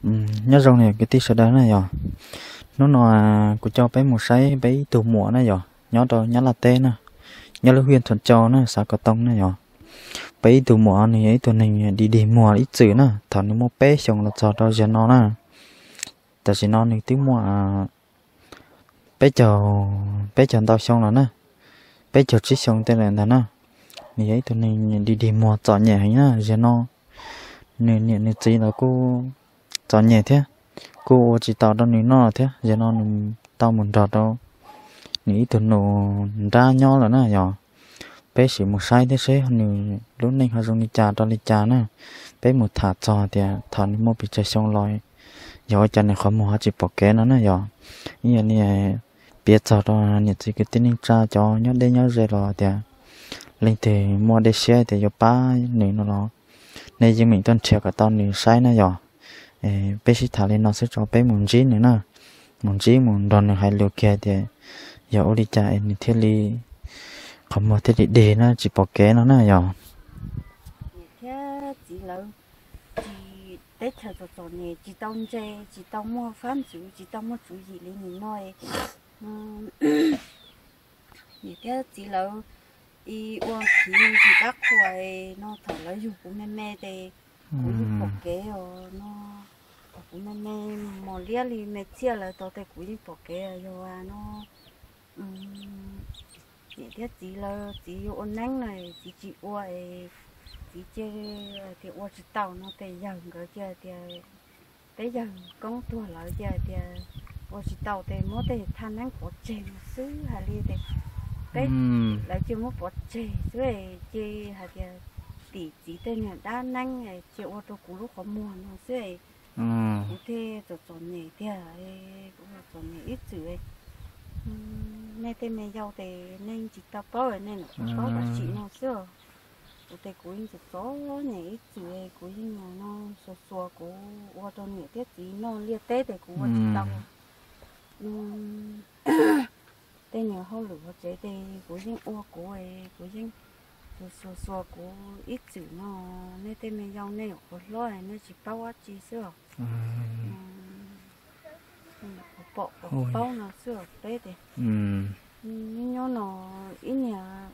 Nyob zoo na kwv tij sawv daws na yog. Hnub no kuv coj peb mus saib peb ib tug muam na yog, nyob rau Nyab Laj teb na, nyob lub hiaj Thuam Cau na, xav Kaus Tooj na yog. Peb ib tug muam nws yog ib tug neeg dig dig muag ib txwm na, thaum nws muaj peb xyoos los txog rau zaum no na. Tam sim no nws twb muaj peb caug, peb caug ntau xyoo lawm na, peb caug tsib xyoo tej lawm ntag na. Nws yog ib tug neeg dig dig muag txom nyem heev na. Zaum no nws niam nws txiv los kuj txom nyem thiab, kuj ua tsis tau rau nws noj thiab. Zaum no nws tau mus nrog rau nws ib tug nus nrab nyob lawm na yog. Peb sim mus saib thiab seb nws lub neej ho zoo li cas rau li cas na. Peb mus tham txog tias thaum nws muaj pes tsawg xyoo los yog ua cas nws qhov muag ho tsis pom kev no na yog. Ib yam li piav txog rau niam txiv kwv tij neej tsa cov nyob deb nyob ze los tias leej twg muaj dej siab tias yuav pab nws no los nej yeej meem tuaj nrhiav kom tau nws saib na yog. Peb sib tham li no xwb tso, peb mus ntsib nws na, mus ntsib mus nrog nws hais lus kiag tias yog ua li cas es nws thiaj li qhov muag thiaj li dig na tsis pom kev no na yog. Niam thiab txiv lawv tsis, teb chaws txom txom nyem, tsis tau ntse, tsis tau muaj fab ntxwv, tsis tau muaj tswv yim li nim no. Niam thiab txiv lawv ib ua khiv ntsis dab qhuas no, thaum lawv yug kuv me me ces kuv yeej pom kev os no, thaum kuv me me mos liab li me txiaj lawv tau ces kuv yeej pom kev yog no. Niam thiab txiv lawv, txiv yuav ua neeb na, txiv tsis ua es txiv cia tias ua tsis tau no ces yawg nkawd cia tias, peb yawg koob tuag lawv cia tias ua tsis tau ces muab tej thaj neeb pov tseg no xwb, hais li ces peb, lawv cia muab pov tseg xwb, cia hais tias tim txiv tej niag dab neeb cia ua rau kuv lub qhov muag no xwb. Kuv thiaj txom txom nyem tiag, kuv txom nyem ib txwm. Nej tej me yau ces nej tsis tau paub, nej los tau paub tam sim no xwb. Kuv ces kuv yeej txom txom nyem ib txwm, kuv yeej no xuas xuas kuv ua rau niam thiab txiv noj liaj teb ces kuv ua tsis tau. Tej niag hauj lwm hauv tsev ces kuv yeej ua kuv, kuv yeej xuas xuas kuv ib txwm no. Nej tej me yau nej nyuam qhuav hlob nej tsis paub dab tsi xwb os. Qhuav pom qhuav paub no xwb os peb ces. Nyob nyob no ib niag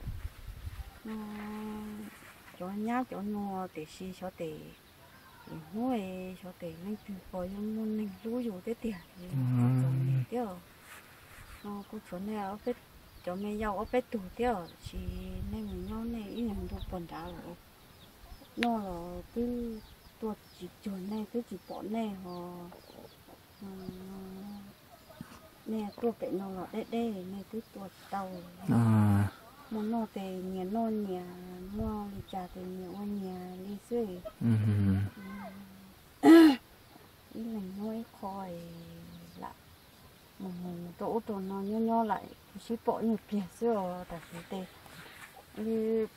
cov nyab cov nua tiam sis xyov tes, lwm hnub xyov tes leej twg puas yuav muaj neeg hlub yus thiab tiag, txom txom nyem thiab. Kuv tshuav nej cov me yau ob peb tug thiab, tsis nej mus nyob nej ib leeg ntu puag nrad lawm. Noj los twb tuaj tsis cuag nej, twb tsis pom nej ho. Nej tuaj pem no los deb deb, nej twb tua tsis tau. Muaj noj ces nyias noj nyias, muaj li cas ces nyias ua nyias li xwb. Ib leeg nyob ib qho lam mus mus rau ub rau no nyob nyob lam sib pom nyuag pliag xwb os. Tam sim ces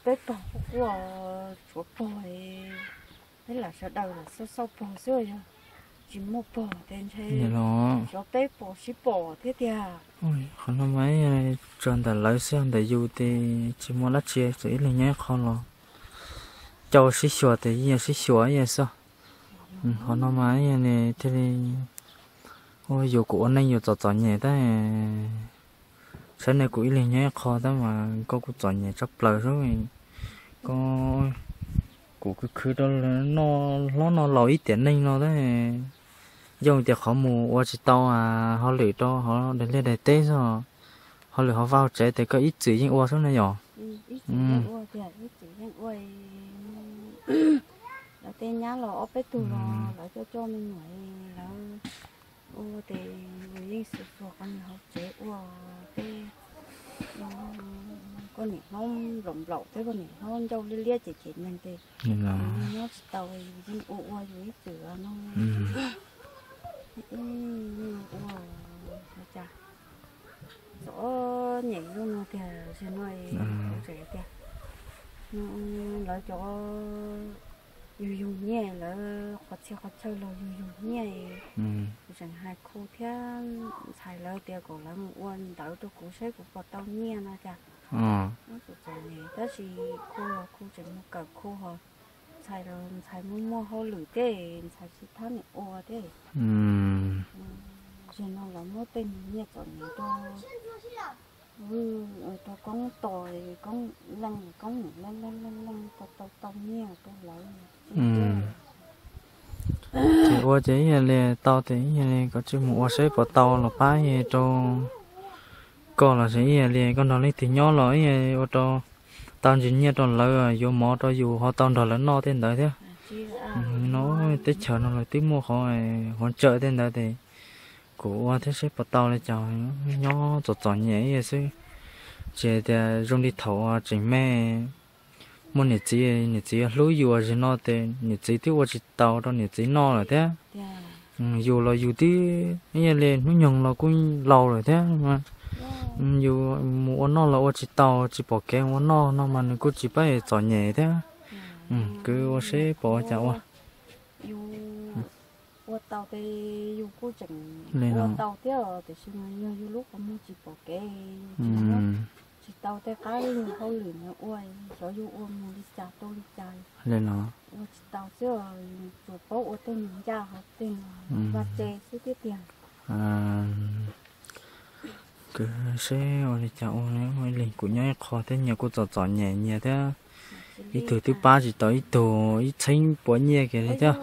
peb pog quaj quaj tshuav pog, peb lam sawv daws lam xauj xauj pog xwb, yog tsis muaj pog ces ntshe xyov peb pom sib pom thiab tiag. Qhov no mas tsuas ntawm lawv xwb, ntawm yus ces tsis muaj dab tsi, tsuas ib leeg nyob ib qho los coj sib xyuas ces yeej yog sib xyuas ib yam xwb. Qhov no mas thiaj li ua yus kuj ua neej yus txom txom nyem tab, saib nej kuj ib leeg nyob ib qho tab mas koj kuj txom nyem tshaj plaws xwb. Koj, kuv khwv khwv rau noj hlob noj laus ib tiam neej no tab, zoo tias qhov mus ua tsis tau hauj lwm rau hauv daim liaj daim teb xwb, hauj lwm hauv vaj hauv tsev ces koj ib txwm yeej ua xwb na yom. Lawv tej nyab los ob peb tug los lawv coj coj me nyuam, lawv ua ces yus yeej xuas xuas qhov niag hauv tsev ua tej, koj niam hlob nplaum nplaum thiab koj niam hlob ncauj liab liab ces cem neeg ces nyob tsis tau, yus yeej ua ua yus ib txwm no. Ua cas txom nyem lub no tiag, zaum no tiag, lawv cov yug yug nyiaj, lawv qhov txhia qhov chaw los yug yug nyiaj, kuv tseem hais Khu thiab ntxhais lawv tias kom lawv mus ua ntawv rau kuv saib kuv puas tau nyiaj no cas. Tab sis Khu los Khu tseem mus kawm Khu ho, txom Ntxhais los ntxhais muaj muaj hauj lwm tej, ntxhais tsis thab niam ua tej. Zaum no lawv muab tej nyiaj txom nyem rau, rau koob tos, koob leej, koob niam leej leej leej leej tau tau tau nyiaj rau lawv. Ces ua ces ib yam li tau ces ib yam li koj tsis mus ua seb puas tau los pab rau koj los sis ib yam li koj nrog leej twg nyob los ib yam li ua rau tau ntsis nyiaj rau lawv yuav mov rau yus ho tau nrog lawv noj tej ntawd thiab. No teb chaws no lawv twb muaj qhov hauv tsawm tej ntawd ces kuv ua thiab seb puas tau li cas, nyob txom txom nyem ib yam xwb. Tsis hais tias zoo li thaum tseem me muaj niam txiv, niam txiv hlub yus zaum no ces niam txiv twb ua tsis tau rau niam txiv noj lawm thiab. Yus los yus twb ib yam li hnub nyoog los kuj laus lawm thiab. Yus mus ua noj los ua tsis tau, tsis pom kev ua noj no mas nws kuj tsis pab txom nyem thiab. Kwv ua seb pom ua cas ua. Yus ua tau ces yus kuj tseem ua tau thiab os, tiam sis mas yog yus lub qhov muag tsis pom kev, yus tsis nyob, tsis tau tej qab yus hauj lwm no ua, xyov yus ua mus li cas tau li cas. Li no ua tsis tau xwb, yus tsuas paub ua tej nyiaj ncaj hauv tej vaj tse xwb thiab tiag. Kwv seb ua li cas ua, ib leeg kuv nyob ib qho thiab nyias kuj txom txom nyem nyias thiab. Ib tug twb pab tsis tau ib tug ib txheeb puav nyiaj kiag li thiab.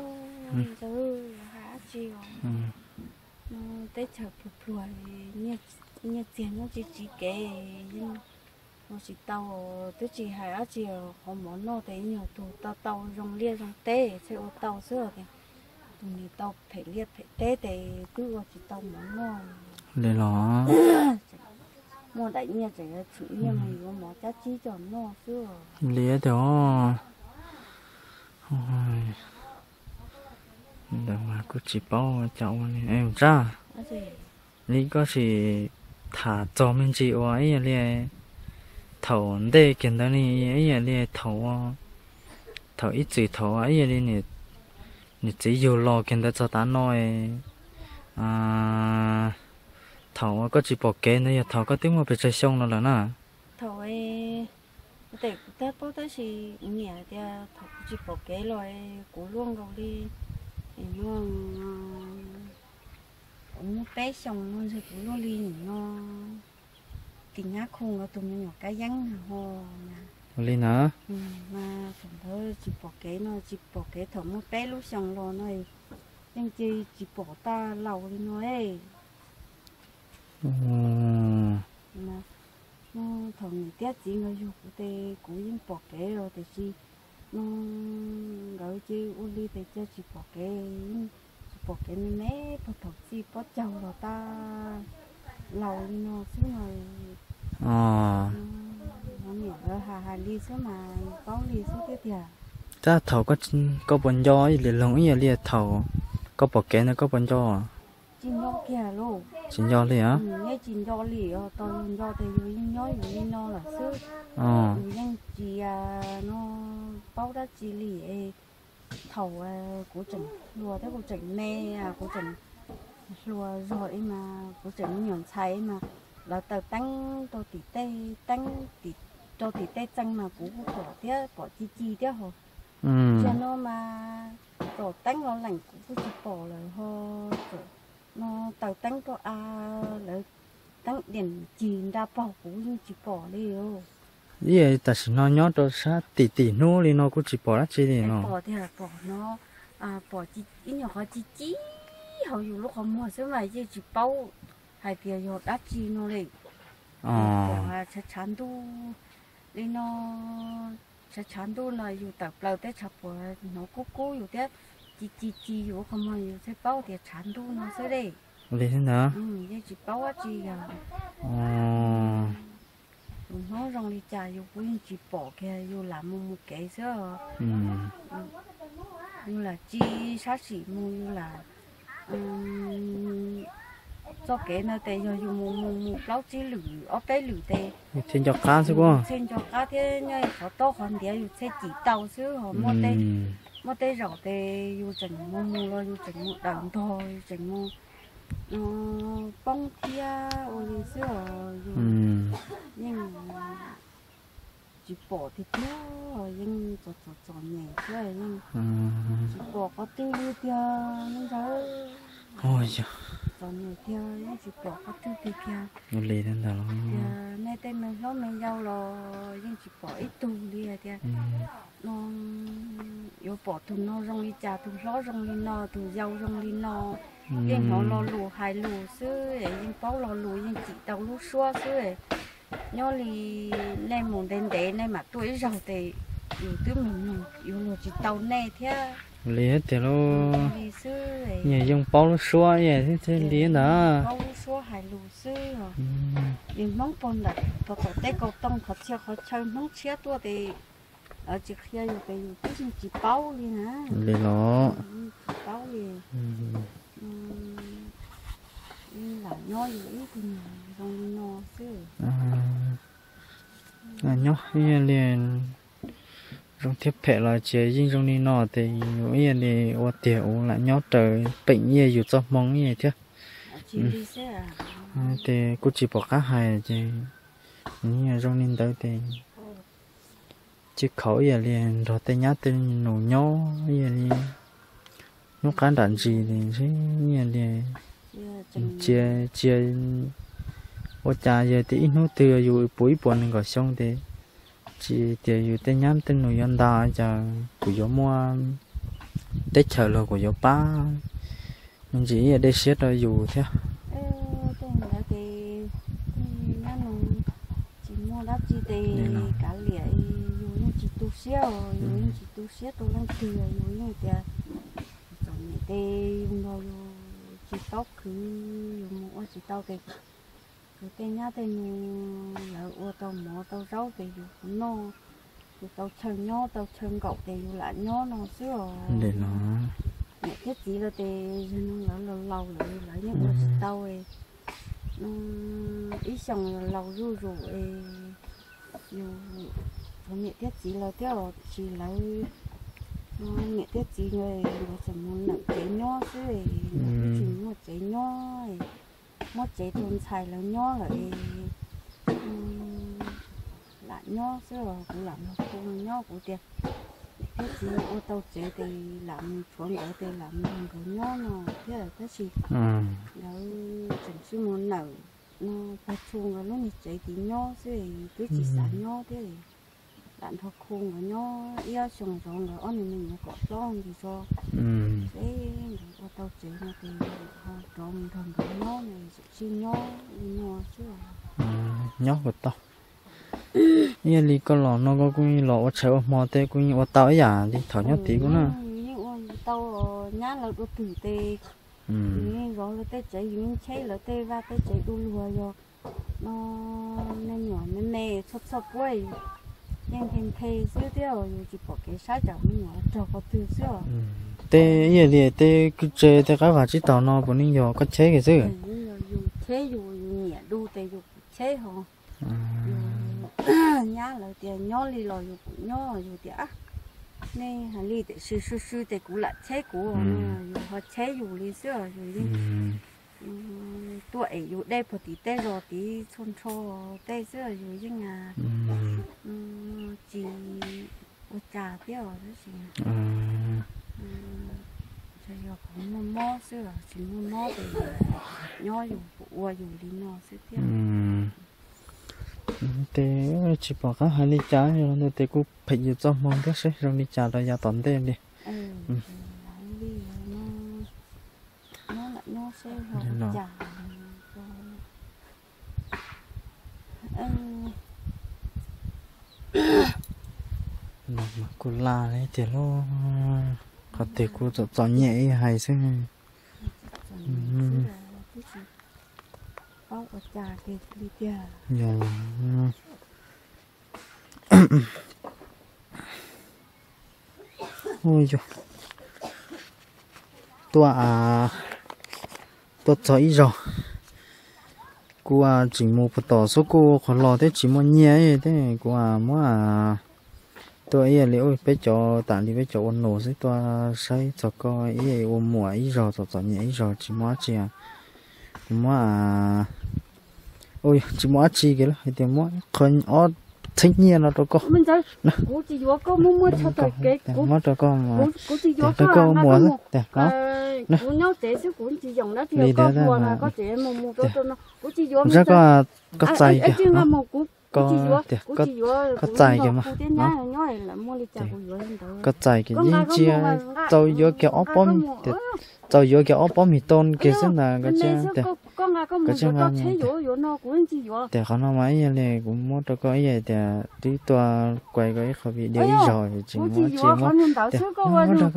Teb chaws pluag pluag, nyiaj txiag nyob tsis tsis kev, ua tsis tau, twb tsis hais dab tsi, qhov mov noj ces yog tus tau tau zoo liaj zoo teb thiaj ua tau xwb tias tus niag tau phem liaj phem teb ces twb ua tsis tau mov noj. Li los muaj daim nyiaj tseem yuav tshwm nyiaj mus yuav mov cab tsib coj noj xwb. Li tias ntawd mas kuj tsis paub cas ua li. Tsab, li koj sim tham txog me ntsis uas ib yam li thaum ntej kiag ntawd li, ib yam li thaum, thaum ib txwm thaum ib yam li niam txiv yug los kiag ntawd txog tav no, thaum uas koj tsis pom kev ntawd yog thaum koj twb muaj pes tsawg xyoo los lawm na? Thaum tes kuv tab paub tab sis kuv niam tias thaum kuv tsis pom kev los kuv luaj nkaus li, kuv muaj peb xyoos no ntshe kuv luaj li nim no, tim nyab khu nkawd tus me nyuam kab yeeb ho. Ua li na. Mas thaum ntawd tsis pom kev no, tsis pom kev thaum muaj peb lub xyoos los no, yeej cia tsis pom tag laus li no. Thaum niam thiab txiv nkawd yug kuv ces kuv yeej pom kev los tiam sis no nkawd ces ua li ces cia tsis pom kev, tsis pom kev me me puag thaum txij pob caug los tag laus li no xwb no. Niam lawv hais hais li xwb mas paub li xwb thiab tiag. Tab thaum koj puas nco ib li loog ib yam li thaum koj pom kev ntawd koj puas nco? Tsis nco kiag lauj. Tsis nco li a? Yeej tsis nco li os, tau yus nco ces yus yeej nyob yus li no lawm xwb. Yus yeej tsis no paub dab tsi li. Thaum kuv tseem hluas thiab kuv tseem me, kuv tseem hluas zog ib mas kuv tseem me nyuam ntxhais ib mas lawv taws teeb rau tim tej teeb, rau tim tej txee mas kuv kuj pom thiab pom ci ci thiab ho. Zaum no mas tsom teeb los leem kuv kuj tsis pom lawm ho, tsom no taws teeb rau av lawv teeb diam cig nra paug kuv yeej tsis pom li. Ib yam tam sim no nyob rau sab tim tim hnub li no kuj tsis pom dab tsi li no. Pom tiag pom no, pom ib nyuag qhov ci ci hauv yus lub qhov muag xwb mas yeej tsis paub hais tias yog dab tsi no li. Pom tshav tshav ntuj li no, tshav tshav ntuj no yus tawm plaws tej tshav puam hnov kub kub yus thiab, ci ci ci yus lub qhov muag yus thiaj paub tias tshav ntuj no xwb li. Li thiab ntag. Yeej tsis paub dab tsi yog. Yus hnub zoo li cas yus kuj yeej tsis pom kiag, yus lam mus mus kev xwb. Yus lam tsis sab sim mus, yus lam txoj kev no tes yog yus mus mus mus plaub tsib lwm ob peb lwm tes thiaj nco qab xwb, thiaj nco qab thiab nyob qhov tob qhov ntiav yus thiaj cim tau xwb ho. Muaj tej zaum tes yus tseem mus mus los yus tseem mus dawm ntog, yus tseem mus poob thiab ua li xwb os. Yus yeej tsis pom tiag tiag, yeej txom txom txom nyem thiab yeej tsis pom qhov twg li tiag, me ntxhais. Txom nyem tiag, yeej tsis pom qhov twg tiag tiag. Tias nej tej me hlob me yau los yeej tsis pom ib tug li hais tias no yuav pom tus no zoo li cas, tus hlob zoo li no, tus yau zoo li no. Yeej hnov lo lus hais lus xwb, yeej paub lo lus, yeej cim tau lub suab xwb. Nyob li nej mus ntev ntev nej mam tuaj ib zaug ces yus twb mus nug yuav luag tsis tau nej thiab. Li tiag lauj. Li xwb. Yeej paub lub suab thiaj li ntawd. Paub lub suab hais lus xwb. Li Hmoob puag ntawm puag tom tej kaum tooj qhov txhia qhov chaw Hmoob tshiab tuaj ces lawv tsis qhia yus ces yus twb yeej tsis paub li na. Li los tsis paub li. Lam nyob yus ib tug niag zoo li no xwb. Nyob ib yam li zoo thiab phem los ces yeej zoo li no ces yus ib yam li ua tiag ua lam nyob raws peem ib yam yus txoj hmoo ib yam thiab. Ces kuj tsis pom qab hais ces zoo li ntawd ces cia khaum ib yam li nrog tej nyab tej nus nyob ib yam li hnub qab nram ntsis ib yam li cia, cia ua cas yog tias ib hnub twg yus puv ib puas nees nkaum xyoo ces tsis tias yus tej nyab tej nus yuav ntas cas kuv yuav muaj teb chaws los kuam yuav pab me ntsis ib yam dej siab rau yus thiab. Tej ntawd ces nyab nus tsis muaj dab tsi ces kav liam, yus yeej tsis tu siab, yus yeej tsis tu siab rau leej twg, yus yeej tias txom nyem ces yus nrog yus tsis paub khwv, yus mus ua tsis tau ces yus tej nyab tej nus lawv ua tau mov tau zaub ces yus kuj noj, yus tau chaw nyob tau chaw nkaum ces yus lam nyob no xwb os. Niam thiab txiv lawv ces yog no lawv laus laus lawm lawv yeej ua tsis tau. Ib xyoos laus zuj zus es yus, niam thiab txiv lawv thiab os, tiam sis lawv, niam thiab txiv nkawd tseem mus nawm tsev nyob xwb, tsis muaj tsev nyob, muab tsev rau ntxhais lawv nyob lawm es lam nyob xwb os, kuv lam nrog kuv nyob, kuv tias niam thiab txiv ua tau tsev ces lam mus tshuav nkawd ces lam mus nrog nkawd nyob no thiab, tab sis nkawd tseem tsis mus nawm no, pog txhu nkawd lub niag tsev tid nyob xwb, twb tsis xav nyob thiab. Lam nrog khu nkawd nyob ib ob xyoos zov nkawd ob niag me nyuam kom hlob ntsis tso, seb nkawd ua tau tsev no ces ho rov mus nrog nkawd nyob no, tseem sib nyob li no xwb. Nyob puas tau. Ib yam li koj los no koj kuj los ua tshais ua hmo tej kuj yeej ua tau ib yam li thaum nyob tid kuj na. Yus yeej ua tau, nyab lawv dua twm ces yus yeej zov lawv tej tsev, yus yeej cheb lawv tej vaj tej tsev du lug, yog no me nyuam me me txhoj txhoj puab yeej nthe nthe xwb thiab, yus tsis pom kev saib tsam me nyuam raug qhov twg xwb os. Tej ib yam li tej kwj tse tej qab vag tsib taug no puav leej yog koj cheb kiag xwb. Yus cheb yus, yus nyiam du ces yus cheb ho. Nyab lawv tias nyob li los yus kuj nyob, yus tias nej hais li tiam sis sw sw ces kuv lam cheb kuv, yus ho cheb yus li xwb os, yus yeej tuaj es yus dej puag tim tej zos tid txhua nrho tej xwb, yus yeej tsis ua cas thiab os, tab sis yog kuv muaj mob xwb, tsis muaj mob ces nyob yus ua yus li no xwb thiab. Ces tsis pom qab hais li cas, yog li ntawd ces kuj phem yus txoj hmoo thiab seb zoo li cas rau yav tom ntej li. Kuj laj li tiag lauj, qhov twg kuj txom txom nyem ib hais xwb. Yog tuaj, tuaj txog ib zaug, kuv tseem mus puag tom xub kuj qhov los thiab tsis muaj nyiaj thiab, kuv muab tuaj ib yam li peb cov, tam li peb cov ua nus xwb, tuaj saib txog koj ib yam ua muam ib zaug, txom txom nyem ib zaug tsis muaj dab tsi. Kuv muab, tsis muaj dab tsi kiag lauj, hais tias muab ib qho ob txheeb nyiaj no rau koj. Muab rau koj, koj mus xwb tiag. Li tiag, koj txais kiag, koj tias koj txais kiag mas, koj txais kiag yeej ntsia txaus yuav kiag ob pob, txaus yuav kiag ob pob mis tooj kiag xwb ntag. Koj tsis, koj tsis nqa, tias qhov no mas ib yam li kuv muab rau koj ib yam tias twb tuaj kuaj koj ib qho video ib zaug tsis muab, tsis muab, tias muab rau koj los,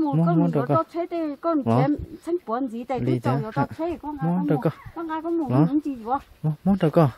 muab, muab rau koj los, li tiag, muab rau koj los, muab, muab rau koj.